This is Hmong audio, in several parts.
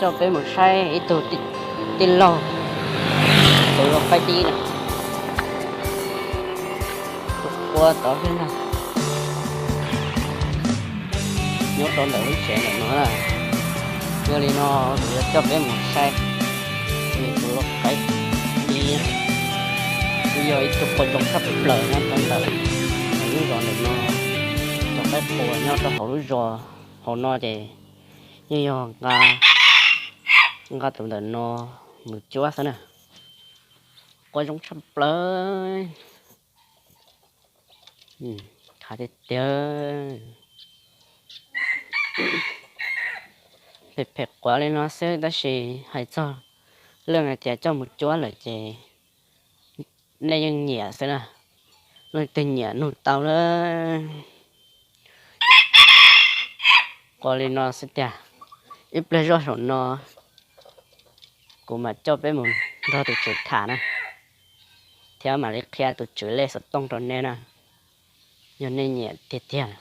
Coj peb mus saib ib tug tij laug, tus lau qaib dib na, tus qua tod thiab ntag. Nyob rau ntawm lub tsev ntawm no na. Yog li no kuv yuav coj peb mus saib tus lau qaib dib, twb yog ib tug qua zoo tshaj plaws nyob rau ntawm lub zos ntawm no. Cov qaib qua nyob rau hauv lub zos hauv no ces yeej yog nqa, nqa tus ntawm no mus cuab xwb na. Qua zoo tshaj plaws. Qab tiag tiag. Phem phem quav li no xwb tab sis hais txog leej hais tias coj mus cuab lawm ces nej yeej nyiam xwb na. Leej twg nyiam nug tau lawm. Qua li no xwb tiag. Ib pliag zoj saum no kuv mam coj peb mus nrog tus tswv tham na, thiab mam li qhia tus tswv lej xov tooj rau nej na. Yog nej nyiam tiag tiag.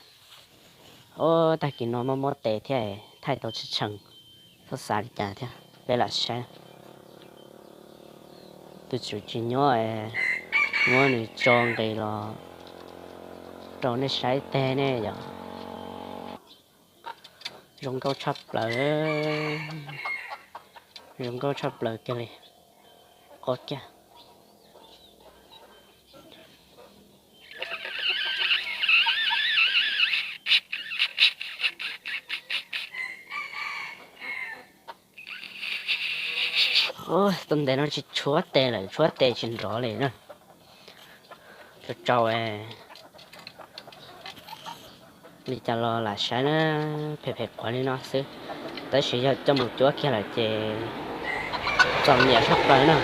Ob, tag kis no mob mob tes thiab, thaij tau tsis tshee, txhob xav li cas thiab, peb lam saib. Tus tswv tsis nyob, muab nws tso nqis los rau nej saib teg ne yom. Zoo nkauj tshaj plaws, zoo nkauj tshaj plaws kiag li. Qhov kiag. Tau ntev no tsis tshuab tes lawm, tshuab tes tsis nrov li na. Tsau tsau li cas los lam saib na, phem phem quav li no xwb. Tab sis yog coj mus cuab kiag lawm ces txaus nyiam tshaj plaws na.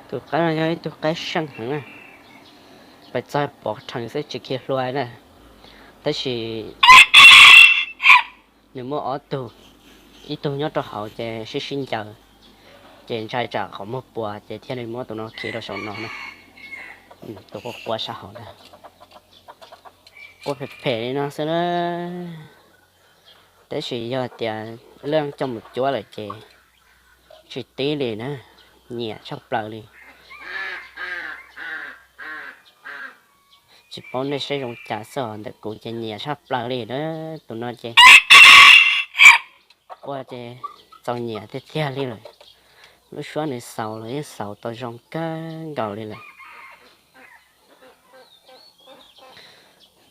Tus qaib no yog ib tug qaib seej heev na, pais txog pov rhees xwb tsis khi hlua na. Tab sis nws muaj ob tug, ib tug nyob rau hauv ces sib sib ncaws, ces ntshai tsam qhov muag puas ces thiaj li muab tus no khi rau saum no na. Tus qua qua sab hauv ntag, qua phem phem li no xwb na. Tab sis yog tias leej coj mus cuab lawm ces tsis tib li na, nyiam tshaj plaws li. Tsis paub nej saib zoo cas xwb os, ntawm kuv ces nyiam tshaj plaws li na. Tus no ces qua ces txaus nyiam tiag tiag li lawm. Lub suab nws xaus los yeej xaus tau zoo kawg nkaus li lawm.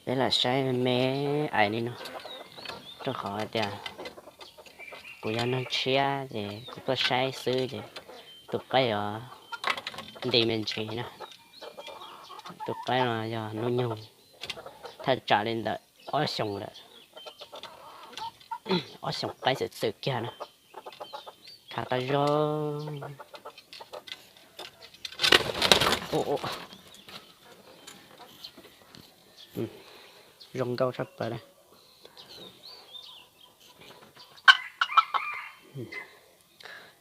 Peb lam saib me me ais li no, rau qhov hais tias kuv yog neeg tshiab ces kuv tuaj saib xwb ces tus qaib os nti me ntsis na. Tus qaib no yog hnub nyoog thaj tsam li ntawm ob xyoos lawm, ob xyoos qaib txwm txwm kiag na, khav tas zog. Zoo nkauj tshaj plaws na.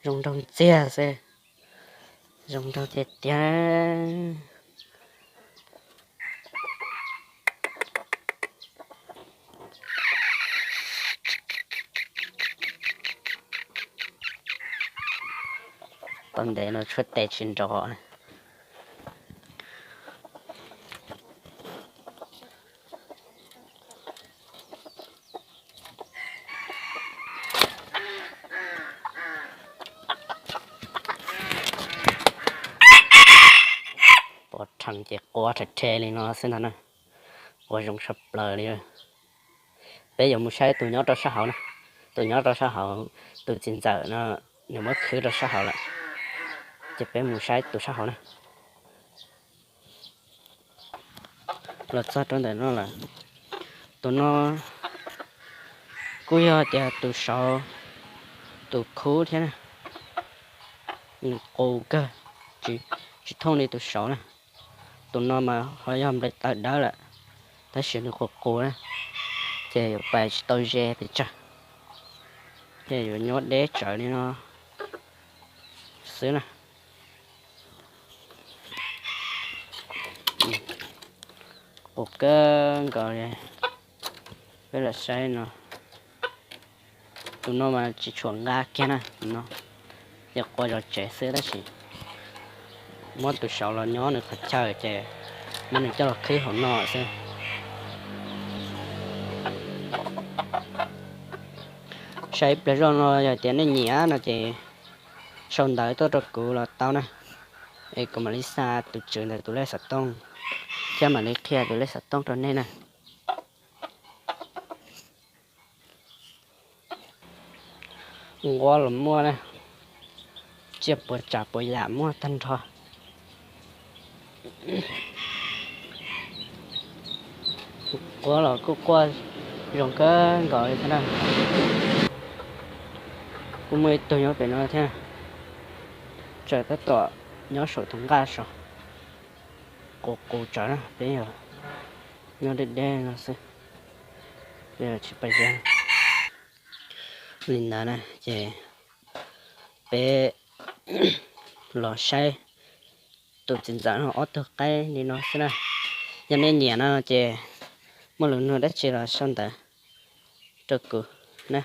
Zoo nraug ntxiag xwb, zoo nraug tiag tiag. Tau ntev no tshuab tes tsis nrov. Pov rhees ces qua rhe rhe li no xwb ntag na, qua zoo tshaj plaws li. Peb yuav mus saib tus nyob rau sab hauv na, tus nyob rau sab hauv, tus txiv ntxawm no nws muab khwb rau sab hauv lawm, ces peb mus saib tus sab hauv na. Los txog rau ntawm no lawm, tus no kuj yog tias tus saud, tus khub thiab na, nws qus kawg, tsis thooj li tus saud na. Tus no mas ho yog nplis taw dawb lawm, tab sis nws qus qus na, ces yuav pais tsis tau ze pes tsawg, ces yuav nyob deb tsawv li no xwb na. Qus kawg nkaus li. Peb los saib no, tus no mas tsis tshua nqa kiag na, tus no ces qua zov tsev xwb tab sis muab tus saud los nyob nws qhov chaw ces muab nws coj los qhib hauv no xwb. Saib ib pliag zoj no yog tias nej nyiam no ces sau ntawv tuaj rau kuv los tau na, es kuv mam li xa tus tswv ntawm tus lej xov tooj thiab mam li qhia tus lej xov tooj rau nej na. Nquab los muaj na, tsiaj puas tsav puas yam muaj tag nrho. Nquab los kuj quaj zoo kawg nkaus li thiab na. Kuj muaj ib tug nyob pem no thiab, tseem tab tom nyob saum tus nqaj saud, qus qus tsawv na, peb yog nyob deb deb no xwb, peb tsis pab zeb. Li ntawd na ces peb los saib tus txiv ntxawm no ob tug qaib li no xwb na. Yog nej nyiam no ces muaj lus nug dab tsi los sau ntawv rau kuv na.